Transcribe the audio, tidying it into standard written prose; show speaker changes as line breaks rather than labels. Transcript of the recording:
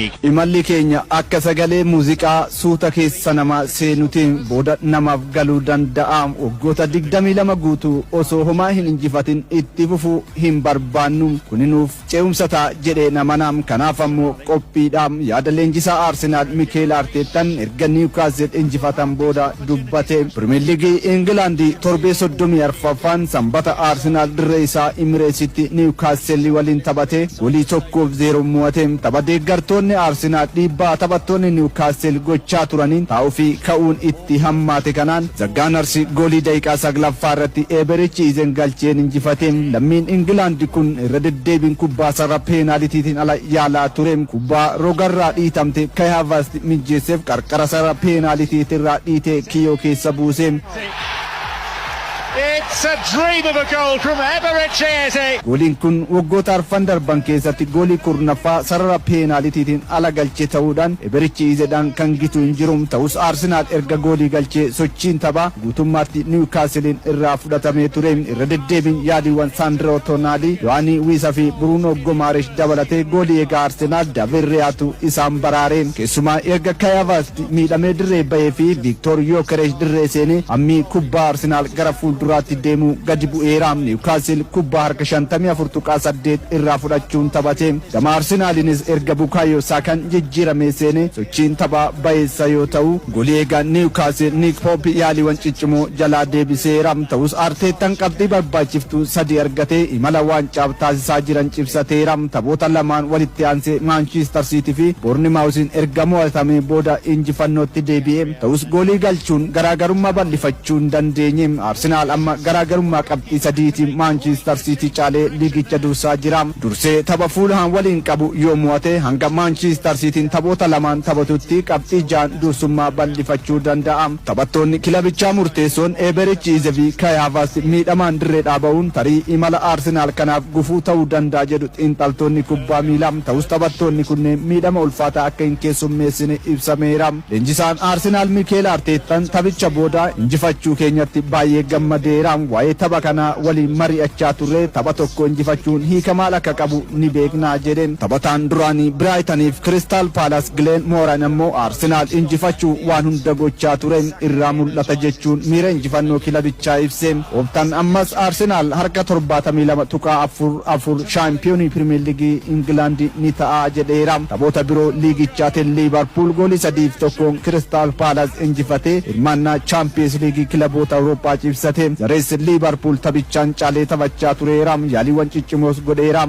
Imalli keenya akka sagalee muuziqaa suuta keessa namaa seenutiin booda namaaf galuu danda'a. Waggoota 22 guutuu osoo homaa hin injifatin itti fufuu hin barbaannu. Kuni nuuf ce'umsa ta'a jedhee namana. Kanaaf ammoo qophiidha. Yaada leenjisaa Arseenaal Mikeel Arteettan erga Niwukaastil injifatan booda dubbate. Pirimeer Liigii Ingilaandii torbee 34ffaan Sanbata Arseenaal dirree isaa Imireetsitti Niwukaastil waliin taphate goolii 1-0 mo'ate. Tapha deeggartoonni Arseenaal dhiibbaa taphattoonni Niwukaastil gochaa turaniin taa'uu fi ka'uun itti hammaate kanaan The Gunners goolii daqiiqaa 9ffaa irratti Eeberichi Izen galcheen injifate. Lammiin Ingilaandi kun irra deddeebiin kubbaa sarara peenaalitiitiin ala yaalaa ture. Kubbaa rogarraa dhiitamte Kai Havertz mijjeesseef qarqara sarara peenaalitiitirraa dhiitee kiyyoo keessa buuse.
It's a dream of a goal from Eberechi Eze.
Gooliin kun waggoota arfan darban keessatti goolii 10ffaa sarara peenaalitiitiin ala galche ta'uudhaan Eberichi Izeedhaan kan gitu hin jiru. Ta'us Arseenaal erga goolii galchee sochiin taphaa guutummaatti Niwukaasiliin irraa fudhatamee ture. Irra deddeebiin yaaliiwwan Saandroo Tonaali, Yohaanii Wiisa fi Bruunoo Gomaaresh dabalatee goolii eegaa Arseenaal David Riyaatu isaan baraare. Keessumaa erga Kai Havertz miidhamee dirree bahee fi Viktor Yokeresh dirree seenee hammi kubbaa Arseenaal gara fuulduraatti deemuu gadi bu'eera. Niwukaastil kubbaa harka 54.8 irraa fudhachuun taphate. Gama Arsenaaliinis erga Bukaayoo Saakaan jijjiiramee seene sochiin taphaa bayeessa yoo ta'u, goolii eegaa Niwukaastil Nick Pope yaaliiwwan ciccimoo jalaa deebiseera. Ta'us Arteettaan qabxii barbaachiftuu sadii argatee imala waancaaf taasisaa jiran cimsateera. Taphoota lamaan walitti aansee Maanchiistar Siitii fi Boornimaawusiin erga mo'atamee booda injifannootti deebi'e. Ta'us goolii galchuun garaagarummaa bal'ifachuu hin dandeenye. Arsenaal amma garaagarummaa qabxii 3tiin Maanchiistar Siitii caalee liigicha dursaa jira. Dursee tapha Fuulhaan waliin qabu yoo mo'ate hanga Maanchiistar Siitiin taphoota lamaan taphatutti qabxii 6n dursummaa bal'ifachuu danda'a. Taphattoonni kilabichaa murteessoon Eeberichi Ize fi Kai Havertz miidhamaan dirree dhaaba'uun tarii imala Arsenaal kanaaf gufuu ta'uu danda'a jedhu xiinxaltoonni kubbaa miilaa. Ta'us taphattoonni kunneen miidhama ulfaataa akka hin keessummeessine ibsameera. Leenjisaan Arsenaal Mikeel Arteettaan taphicha booda injifachuu keenyatti baay'ee gammadeera. Waa'ee tapha kanaa waliin mari'achaa turre, tapha tokko injifachuun hiika maal akka qabu ni beeknaa jedhe. Taphataan duraanii Biraayitaniif Kiristaal Paalas Gileen Mooraan ammoo Arsenaal injifachuu waan hunda gochaa ture irraa mul'ata jechuun miira injifannoo kilabichaa ibse. Ooptaan ammas Arsenaal harka 72.44 shaampiyoonii Pirimeer Liigii Ingilaandi ni ta'a jedheera. Taphoota biroo liigichaatiin Liivarpuul goolii 3-1n Kiristaal Paalas injifatee hirmaannaa Chaampiyeens Liigii kilaboota Awurooppaa cimsate. Zarees Liivarpuul taphichaan caalee taphachaa tureera. Yaaliiwwan ciccimoos godheera.